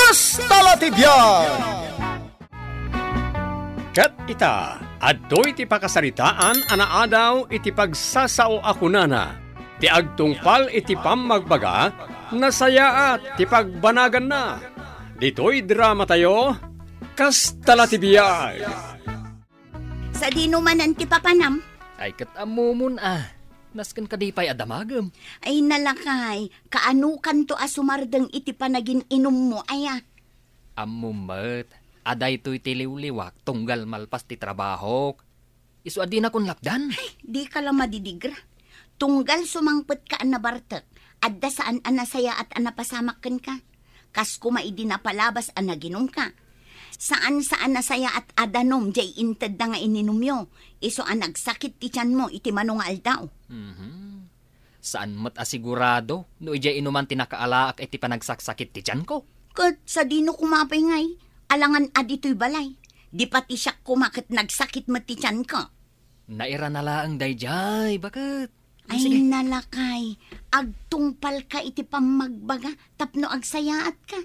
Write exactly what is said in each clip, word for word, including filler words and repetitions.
Hasta la ti biag! Ket ita, adtoy ti pakasaritaan a naadaw iti pagsasao a kunana, ti agtungpal iti pammagbaga, nasayaat ti pagbanaganna. Ditoy dramatayo, Kasta la ti biag. Sadino manen ti papanam? Ay, ket ammomon a. Nasken kadi pay a damagem. Ay, nalakay, kaanokanto a sumardeng iti panagin-inummo, aya? Ammom met a daytoy ti liwliwak tunggal malpas ti trabahok. Isu a dinakon lapdan. Ay, dika la madidigra. Tunggal sumangpetka a nabartek, adda saan a nasayaat a napasamak kenka. Kas koma idi napalabas a naginumka. Saan-saan a nasayaat a danum jay intedda nga ininumyo, isu a nagsakit ti tianmo iti mano nga aldaw. Mhm. Saan met a sigurado no idiay inuman ti nakaalaak iti panagsaksakit ti tianko. Ket sadino koma pay ngay, alangan a ditoy balay. Di pati siak koma ket nagsakit met ti tianko. Nairana laeng daydiay, baket. Ay, sige. Nalakay, agtungpalka iti pammagbaga tapno agsayaatka.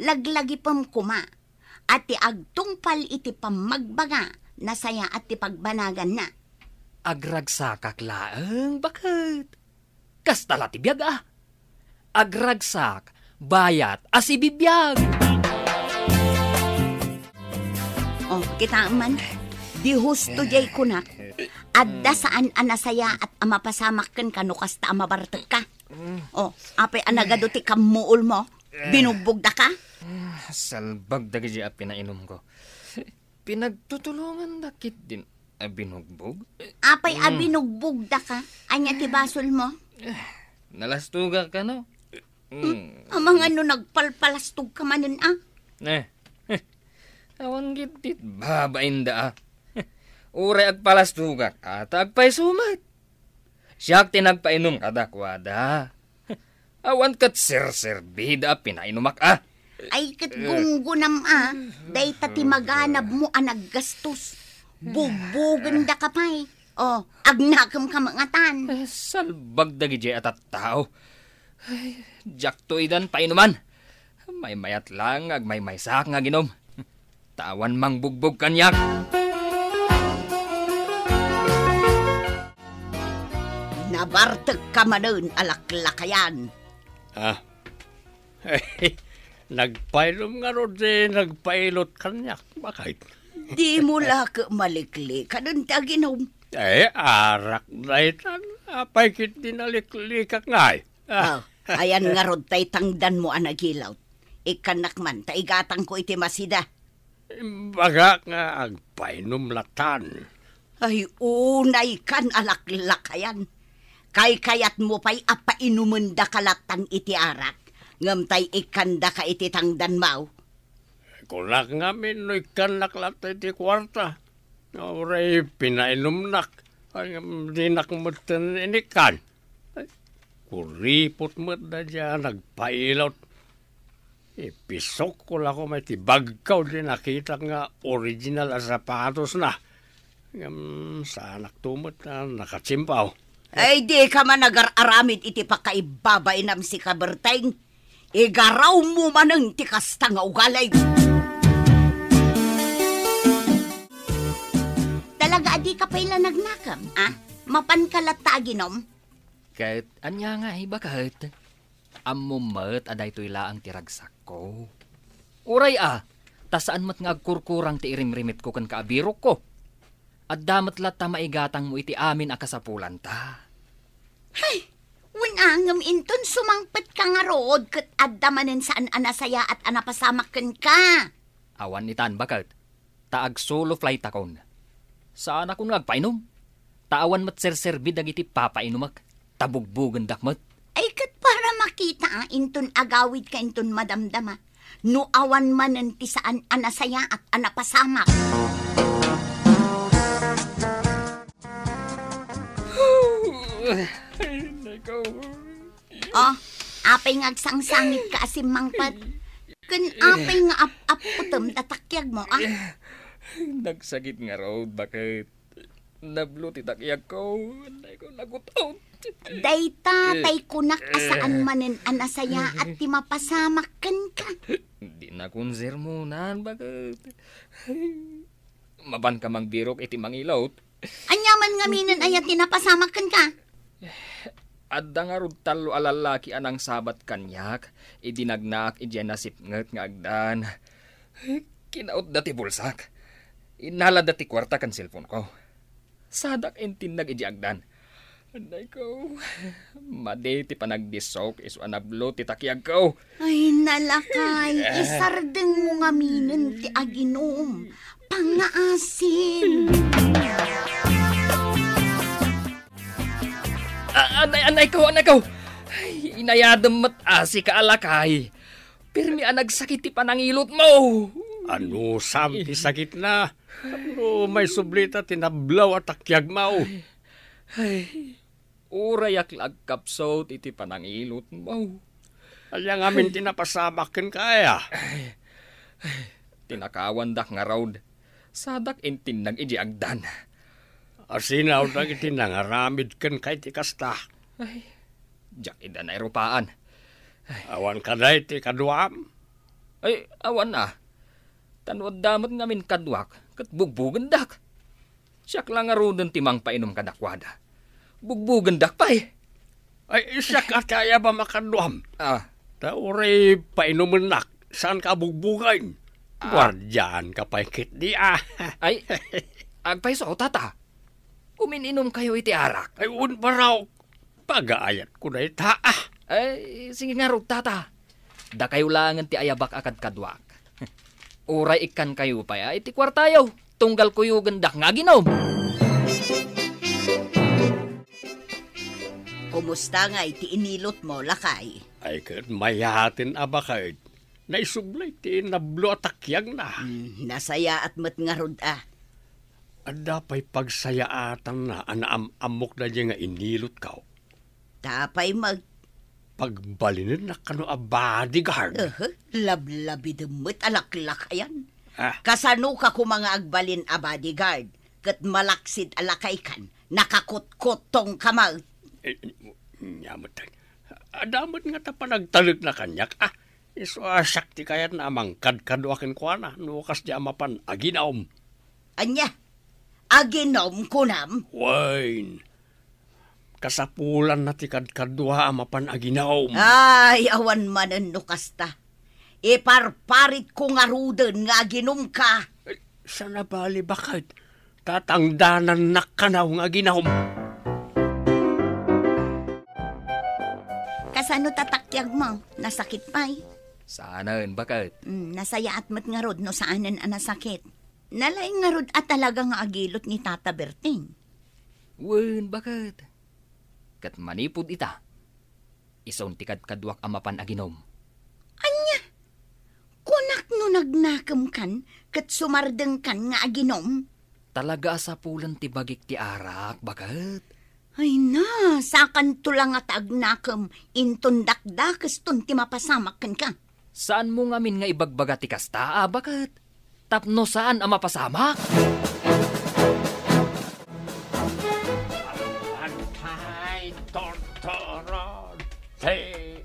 Laglagipem koma a ti agtungpal iti pammagbaga, nasayaat ti pagbanaganna. Agragsakak laeng, baket. Kasta la ti biag a. Agragsak, bayat a sibibiag. Oh, kitaem man, di husto jay kunak. Adda saan a nasayaat a mapasamak kenka no kasta a mabartekka. Oh, apay a nagadu ti kammuolmo? Binugbogdaka? Salbag dagiti a pinainumko. Pinagtutulongandak ketdin a binugbog. Apay a binugbogdaka? Ania ti basolmo? Nalastogak kano? Hmm. Amangan no nagpalpalastogka manen a? Eh, awan gid ti babainda a. Uray agpalastogak a ta agpayso met. Siak ti nagpainum kadakuada. Awan ket serserbida a pinainumak a. Ay ket gunggonam a, dayta ti maganabmo a naggastos. Bugbogendaka pay. Oh, agnakemka met ngatan. Eh, salbag dagiti a tattao. Ay, diakto idan painuman. Maymayat lang nga agmaymaysaak nga aginum. Ta awan mangbugbog kaniak. Nabartekka manen a laklakayan. Ah. Nagpainum ngarud ti nagpailot kaniak, baket. Dimo la ket maliklikan ti aginum. Eh, arak daytan. Apay ketdi naliklikak ngay? Ah. Ah, ayan ngarud tay tangdanmo a nagilawt. Ikkannak man ta igatangko iti masida. Imbagak nga agpainum latan. Ay, unaykan a laklakayan. Kaykayatmo pay a painumendaka latan iti arak, ngem tay ikkandaka iti tangdanmo. Kunak ngamin no ikkannak latta iti kuarta. Uray pinainumnak, ngem dinak metten inikkan. Kuripot met daydiay a nagpailot. Ipisukko la koma iti bagko di nakitak nga original a sapatosna. Ngem saanakto met a nakatsimpaw. Ay, dika man agar-aramid iti pakaibabainam, sika Berteng. Igarawmo manen ti kasta nga ugalim. Talaga a dika pay la nagnakem, a? Mapanka latta aginom? Ket ania ngay, baket? Ammom met a daytoy laeng ti ragsakko. Uray a, ta saan met nga agkurkurang ti irimrimitko kenka a birokko. Adda met latta maigatangmo iti amin a kasapulanta. Hay! Wen a, ngem inton sumangpetka ngarud ket adda manen saan a nasayaat a napasamak kenka. Awan itan, baket. Ta agsulo fligtakon. Saanakon nga agpainum. Ta awan met serserbi dagiti papainumek. Ta bugbugendak met. Ay, ket para makita a inton agawidka inton madamdama no awan manen ti saan a nasayaat a napasamak. Ay, nako. Oh, apay nga agsangsangitka a simmangpet? Ken apay nga ap-apputem ta takyagmo, a? Nagsakit ngarud, baket. Nablo ti takyagko. Ay ko, nagut-ot. Dayta pay kunak a saan manen a nasayaat ti mapasamak kenka. Di Nakonsermonan, baket. Mapanka mangbirok iti mangilot. Ania man ngaminen aya ti napasamak kenka? Adda ngarud tallo a lallaki a nangsabat kaniak idi nagnaak idiay nasipnget nga agdan. Kinautda ti bulsak. Innalada ti kuarta ken cellphone-ko. Sadak intinnag idiay agdan. Anayko, madi ti panagdisok isu a nablo ti takiagko. Ay, nalakay, isardeng mo ngaminen ti aginom. Pangngaasim. Ah, anay, anayko, anayko. Ay, inayadem met asi ka a lakay. Pirmi a nagsakit ti panangilot mo. Ano sam ti sakit na? No, maisubli ta ti nablo a takiag mo. Ay, urayak la agkapsut iti panangilot mo. Ania ngamin ti napasamak kenka aya? Ay, tinakawandak ngarud. Sadak intinnag idiay agdan. Asinaw dagiti nangaramid kenka iti kasta. Ay, diak ida nairupaan. Awan kadi ti kaduam? Ay, awan a. Ta no adda met ngamin kaduak, ket bugbugendak. Siak la ngaruden ti mangpainom kadakuada. Bugbugendak pay. Ay, siak a ti ayabam a kaduam. Ah. Ta uray painumennak, saanka a bugbugen. Ah. Guardianka pay ketdi, a. Ay, agpayso, tata. Umin-inumkayo iti arak. Ay, wen, barok. Pagaayatko dayta, a. Ay, sige ngarud, tata. Dakayo laengen ti ayabak a kadkaduak. Uray ikkankayo pay a iti kuartayo, tunggal kuyogendak nga aginom. Kumusta ngay ti inilot mo, lakay? Ay, ket mayaten a baket. Naisubli ti nablo a takiagna. Hmm, nasayaat met ngarud a. Adda pay pagsayaatanna a naam-ammok daydiay nga inilotko. Ta pay mag- Pagbalinennak kano a bodyguard. Aha, lablabidem met a laklakayan. Ah. Kasanoka koma nga agbalin a bodyguard, ket malaksid a lakaykan, nakakutkutongka met. Eh, nia met, adda met ngata panagtalekna kaniak, a. Isu a siak ti kayatna a mangkadkadua kenkuana no kasdiay a mapan aginom. Ania? Aginom, kunam? Wen, kasapulanna ti kadkadua a mapan aginom. Ay, awan manen no kasta. Iparparitko ngaruden nga aginomka. Ay, saan a bali, baket. Tatangdanannak kano nga aginom. Kasano ti takiagmo? Nasakit pay? Saanen, baket. Mm, nasayaat met ngarud no saanen a nasakit. Nalaing ngarud a talaga nga agilot ni Tata Berting. Wen, baket. Ket manipud ita, isun ti kadkaduak a mapan aginom. Ania? Kunak no nagnakemkan ket sumardengkan nga aginom? Talaga a sapulen ti bagik ti arak, baket. Ay na, sakanto la nga ta agnakem, inton dakdakeston ti mapasamak kenka. Saanmo ngamin nga ibagbaga ti kasta, a, baket? Tapno saan a mapasamak? Antay, tortoron, ti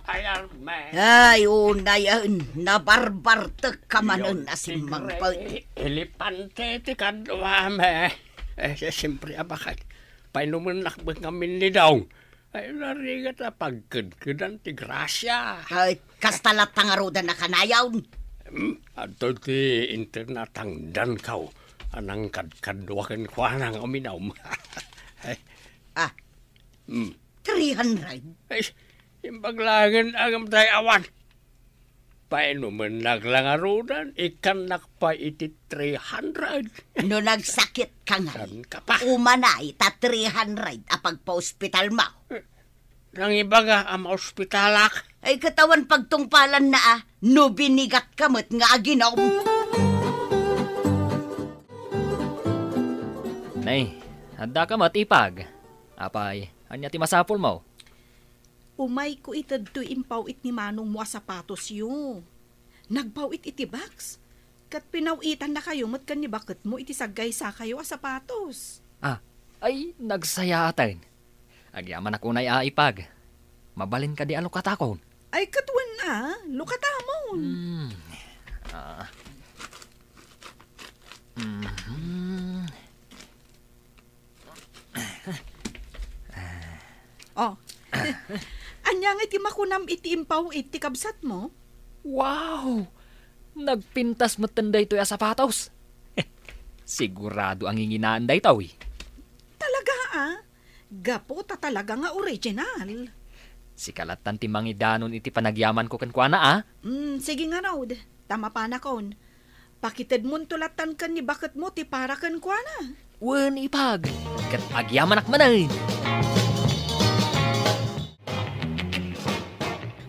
ayarme. Ay, unayen, nabarbartek ka manen a simmangpet. Elepante ti kaduam, eh. Eh, siyempre, a, baket. Painumennak met ngamin ni Dong. Ay, narigat a pagkedkedan ti grasia. Ay, kasta latta ngaruden a kanayon. Hmm, adto ti inter natangdanko a nangkadkadua kenkuana nga uminom. Ay. Ah, Hmm. Three hundred? Ay, imbag laeng a ngem tay awan. Painumennak la ngaruden, ikkannak pay iti three hundred. No nagsakit ka ngay, saan ka pa? Umanay ta three hundred a pagpaospitalmo. Eh, nangibaga a maospitalak. Ay, ket awan pagtungpalanna a, no binigat ka met nga aginom. Nay, adda ka met, Ipag. Apay, ania ti masapulmo? Umayko itedtoy impaw-it ni manongmo a sapatosyo. Nagpaw-it iti box, ket pinaw-itannakayo met ken ni baketmo iti saggaysakayo a sapatos. Ah, ay, nagsayaaten. Agyamanak unay a, Ipag. Mabalin kadi a lukatakon? Ay, ket wen a, lukatamon. Hmm. Iti makunam iti impaw-it ti kabsatmo? Wow! Nagpintas metten daytoy a sapatos. Sigurado a nginginaen daytoy. Talaga, a? Gapu ta talaga nga original. Sika lattan ti mangidanon iti panagyamanko kenkuana, a? Mm, sige ngarud, ta mapanakon. Pakitedmonto lattan ken ni baketmo ti para kenkuana. Wen, ipag, ket agyamanak manen.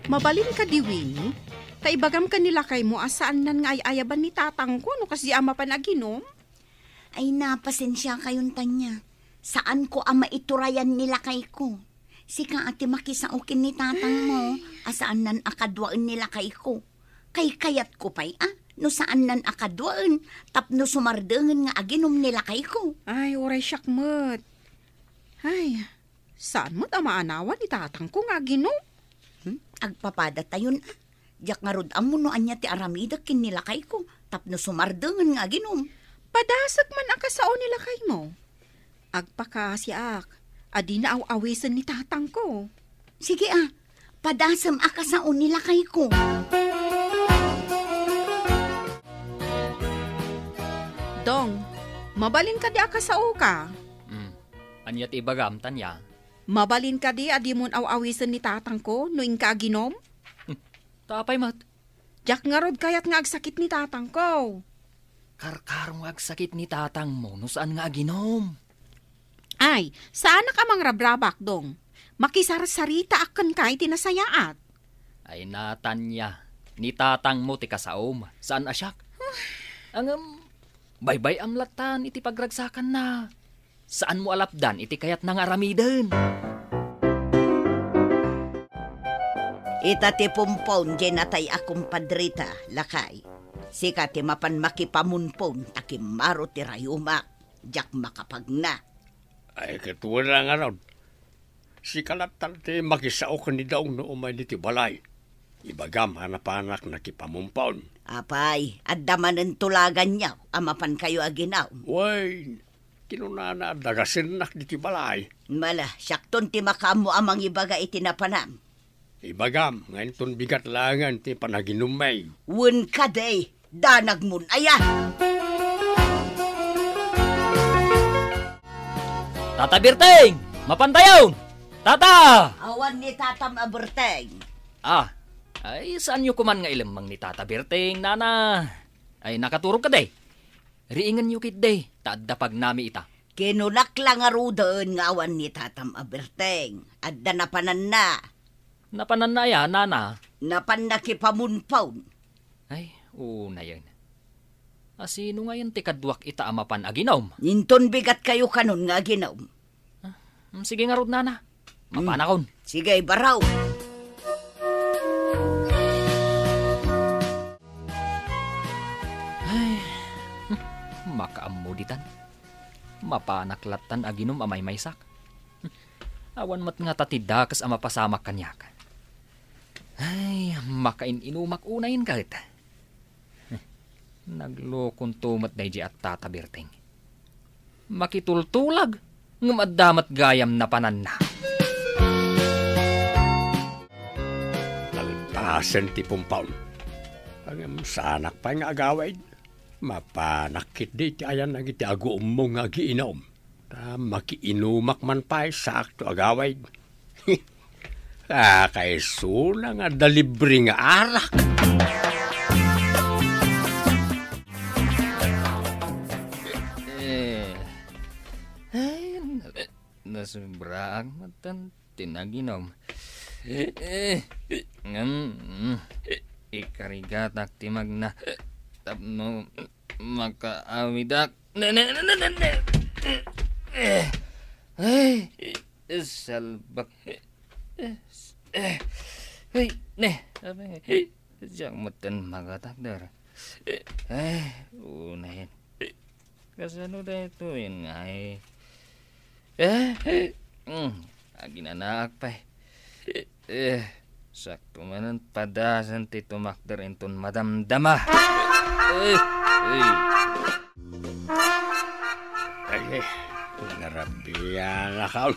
Mabalin kadi, Winnie, ta ibagam ken ni lakaymo a saannan nga ay-ayaban ni tatangko no kasdi a mapan aginom? Ay, napasensiakayon, Tanya. Saanko a maiturayan ni lakayko. Sika a ti makisao ken ni tatangmo a saannan a kaduaen ni lakayko. Kaykayatko pay a no saannan a kaduaen tapno sumardengen nga aginom ni lakayko. Ay, uray siak met. Ay, saan met a maanawan ni tatangko nga aginom? Hmm? Agpapadatayon a. Diak ngarud ammo no ania ti aramidek ken ni lakayko tapno sumardengen nga aginom. Padasek man a kasao ni lakaymo. Agpakasiak a dina aw-awisen ni tatangko. Sige a, padasem a kasao ni lakayko. Dong, mabalin kadi a kasaoka? Hmm. Ania ti ibagam, Tanya? Mabalin kadi a dimon aw-awisen ni tatangko no inka aginom? Hmm. Ta apay met? Diak ngarud kayat nga agsakit ni tatangko. Karkaro nga agsakit ni tatangmo no saan nga aginom. Ay, saanak a mangrabrabak, Dong. Makisarsaritaak kenka iti nasayaat. Ay, Tanya, ni tatangmo ti kasaom, saan a siak. Ngem, baybay-am lattan iti pagragsakanna. Saanmo a lapdan iti kayatna nga aramiden. Ita ti pumpon diay natay a kumpadrita, lakay. Sika ti mapan makipamunpon ta kimmaro ti rayumak, diak makapagna. Ay, ket wen a ngarud. Sika lattan ti makisao ken ni Dong no umay ditoy balay. Ibagam a napanak nakipamumpon. Apay, adda manen tulaganyo a mapankayo aginom? Wen, kinunana a dagasennak ditoy balay. Mala, siakton ti makaammo a mangibaga iti napanam. Ibagam nga inton bigat laengen ti panaginummi. Wen kadi, danagmon aya? Tata Berteng! Mapantayon! Tata! Awan ni Tatam a Berteng. Ah, ay, saanyo koman nga ilemmeng ni Tata Berteng, nana? Ay, nakaturog kadi? Riingenyo ketdi, ta adda pagnami ita. Kinunak la ngaruden nga awan ni Tatam a Berteng. Adda napananna. Napananna aya, nana? Napan nakipamunpon. Ay, unayen. A, sino ngayen ti kaduak ita a mapan aginom? Inton bigatkayo kanon nga aginom. Ah, mm, sige ngarud, nana. Hmm. Mapanakon. Sige, baraw. Ay, makaammo ditan. Mapanak lattan aginom a maymaysak. Awan met ngata ti dakes a mapasamak kaniak. Ay, makain-inumak unayen ket. Naglokonto met daydi a Tata Berteng. Makitultulag, ngem adda met gayam napananna. Naldasen ti pumpaw. Ngem saanak pay nga agawid. Mapanak ketdi ti ayan dagiti aguummo nga agiinum. Ta makiinumak man pay, saakto agawid. Ah, kaisuna nga adda libre nga arak. Eh, ay, na-, nasubraak met ti naginom. Eh, ngem, mm, ikarigatak ti magna tapno makaawidak. Ne, ne, ne, ne, ne, ne. Eh, ay, salbak. Eh, eh, ay, ne, sabi, diak metten makatakder. Eh, unayen. Kasano daytoyen nga, eh? Eh, mm, aginanaak pay. Eh, sakto manen padasen ti tumakder inton madamdama. Eh, eh. Ay, narabian ako.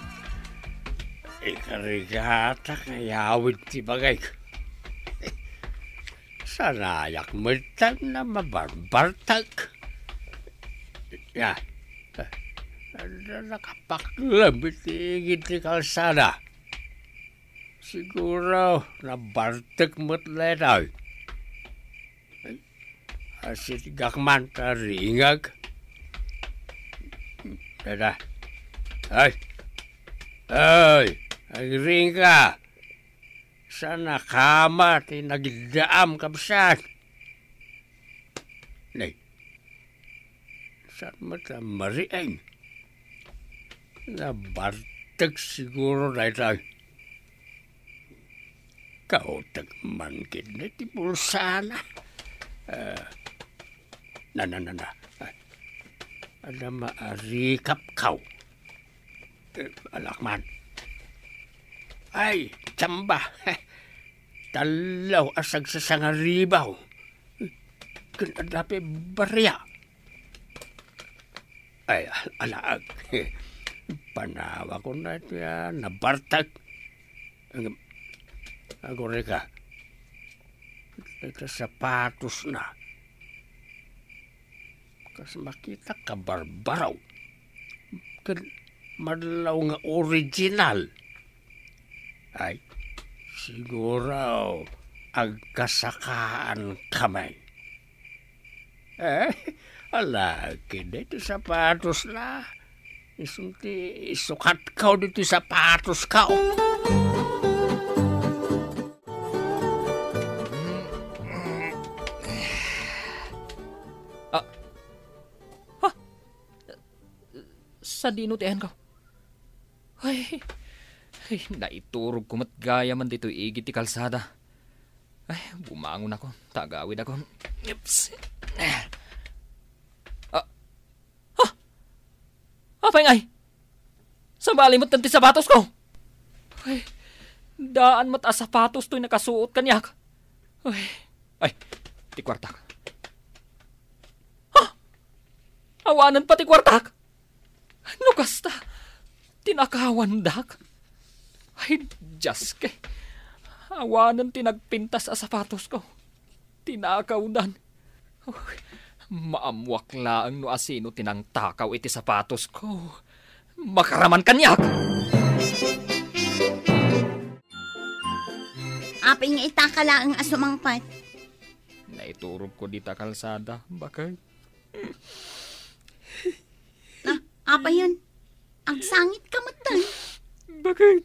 Ikarigata nga yawid ti bagik. Sanayak metten a mabarbartek. Ya. Adda nakapakleb iti igid ti kalsada. Siguro, nabartek met daytoy. Ay, asitigak man ta ringag. Dada. Ay. Ay, agring ka. Saan a kama ti nagiddaam, kabsat? Nay, saan met a marieng? Nabartek siguro daytoy. Kautek man ketdi ti bulsana. Ah, na, na, na, na. Adda maarikapkaw. Eh, alakman. Ay, tsamba. Tallo a sagsasangaribaw. Ken adda pay baria. Ay, al-, alaag. Panawakon daytoy a nabartek. Ang, agureka. Ita sapatosna. Kas makita, kabarbaraw. Ken madlaw nga original. Ay, siguro agkasakaan kami. Eh, ala, ketdi ti sapatosna. Isu ti isukatko ditoy sapatosko. Ah. Ha? Sadino ti ayanko? Ay, ay, naiturogko met gayamen ditoy igid ti kalsada. Ay, bumangonako, ta agawidako. Oops. Ah, ha? Apay ngay? Sabali met ti sapatosko. Ay, daan met a sapatos toy nakasuot kaniak. Ay, ay, ti kuartak. Ha? Awanen pay ti kuartak? No kasta, tinakawandak. Ay, Dios ke. Awanen ti nagpintas a sapatosko. Tinakawdan. Uy, maammoak laeng no asino ti nangtakaw iti sapatosko. Makaraman kaniak! Apay nga itaka laeng a sumangpet? Naiturogko dita kalsada, baket. Ah, apay yan? Agsangit ka met, tay. Baket.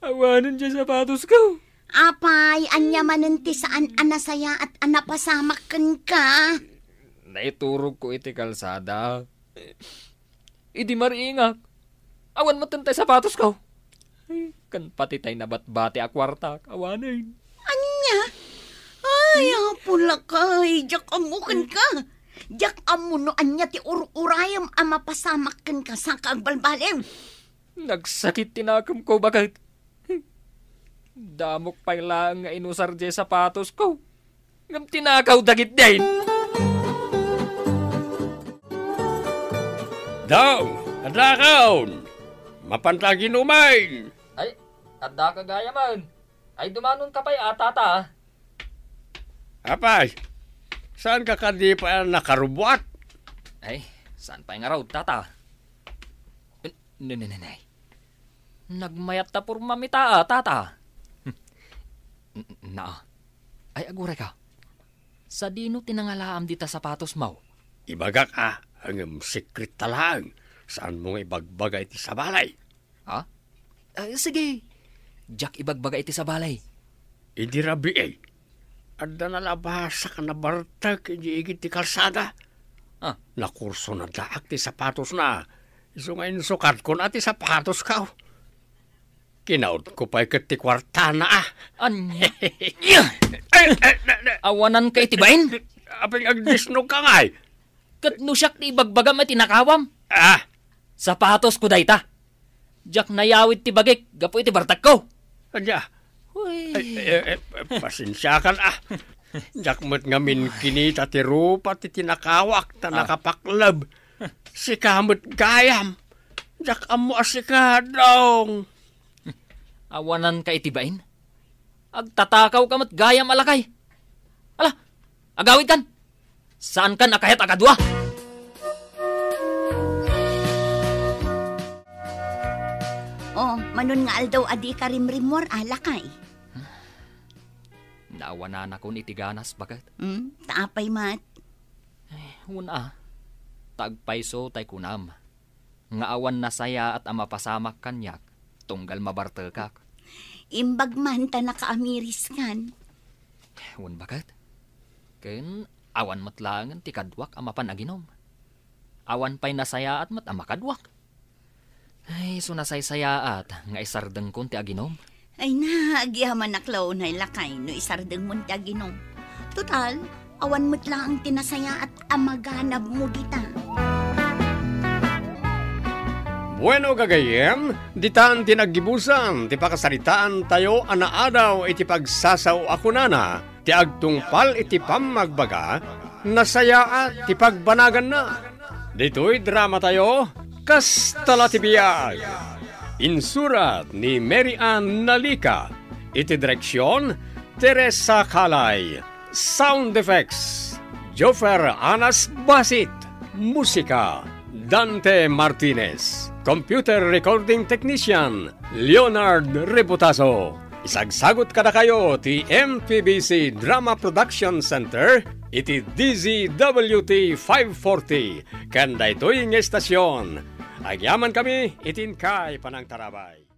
Awanen ti sapatosko. Apay, ania manen ti saan a nasayaat a napasamak kenka? Naiturogko iti kalsada. Idi mariingak, awan met tay sapatosko. Ay, ken pati tay nabatbati a kuartak, awanen. Ania? Ay, apo lakay, diak ammo kenka. Diak ammo no ania ti ur-urayem a mapasamak kenka, saan ka agbalbaliw? Nagsakit ti nakemko, baket. Damok pay laeng nga inusar diay sapatosko. Ngem tinakaw dagiti. Dong, adda kaon. Mapanta aginumen. Ay, adda ka gayamen. Ay, dumanonka pay a, tata. Apay, saan ka kadi pay a nakarubbuat? Ay, saan pay ngarud, tata? N-, n-, n-, n-, Nagmayat ta pormam ita, a, tata. N-, na. Ay, agurayka. Sadino ti nangalaam dita sapatosmo? Ibagak, a, ngem sekret ta laeng. Saanmo nga ibagbaga iti sabali. Ha? Ah, sige. Diak ibagbaga iti sabali. Idi rabii, adda nalabasak a nabartek idi igid ti kalsada. Ah. Nakursonadaak ti sapatosna. Isu nga insukatkon a ti sapatosko. Kinaudko pay ket ti kuartana, a. Ania? Ay, ay, na, na. Awananka iti bain? Apay nga agdisnogka ngay? Ket no siak ti ibagbagam a tinakawam? Ah. Sapatosko dayta. Diak nayawid ti bagik gapu iti bartekko. Ania? Uy. Ay, eh, eh, pasensiakan, a. Diak met ngamin kinita ti rupa ti tinakawak ta Ah. nakapakleb. Sika met gayam. Diak ammo a sika, Dong. Awananka iti bain? Agtatakawka met gayam a lakay. Ala, agawidkan! Saankan a kayat a kadua? Oh, manon nga aldaw a dika rimrimmuar, a lakay. Naawananakon iti ganas, baket. Hmm? Ta apay met? Wen a, ta agpayso tay kunam nga awan nasayaat a mapasamak kaniak tunggal mabartekak. Imbag man ta nakaamiriskan. Wen, baket. Ken awan met laengen ti kaduak a mapan aginom. Awan pay nasayaat met a makaduak. Ay, isu nasaysayaat nga isardengkon ti aginom. Ay na, agyamanak la unay, lakay, no isardengmon ti aginom. Total, awan met laeng ti nasayaat a maganabmo dita. Bueno, gagayyem, ditan ti naggibusan ti pakasaritaantayo a naadaw iti pagsasao a kunana, ti agtungpal iti pammagbaga, nasayaat ti pagbanaganna. Ditoy dramatayo, Kasta la ti biag. Insurat ni Mary Ann Nalica. Iti direksyon, Teresa Calay. Sound effects, Joffer Anas Basit. Musika, Dante Martinez. Computer recording technician, Leonard Reputaso. Isagsagut kadakayo ti M P B C Drama Production Center iti D Z W T five forty ken daytoy nga estasion. Agyamankami iti inkay panangtarabay.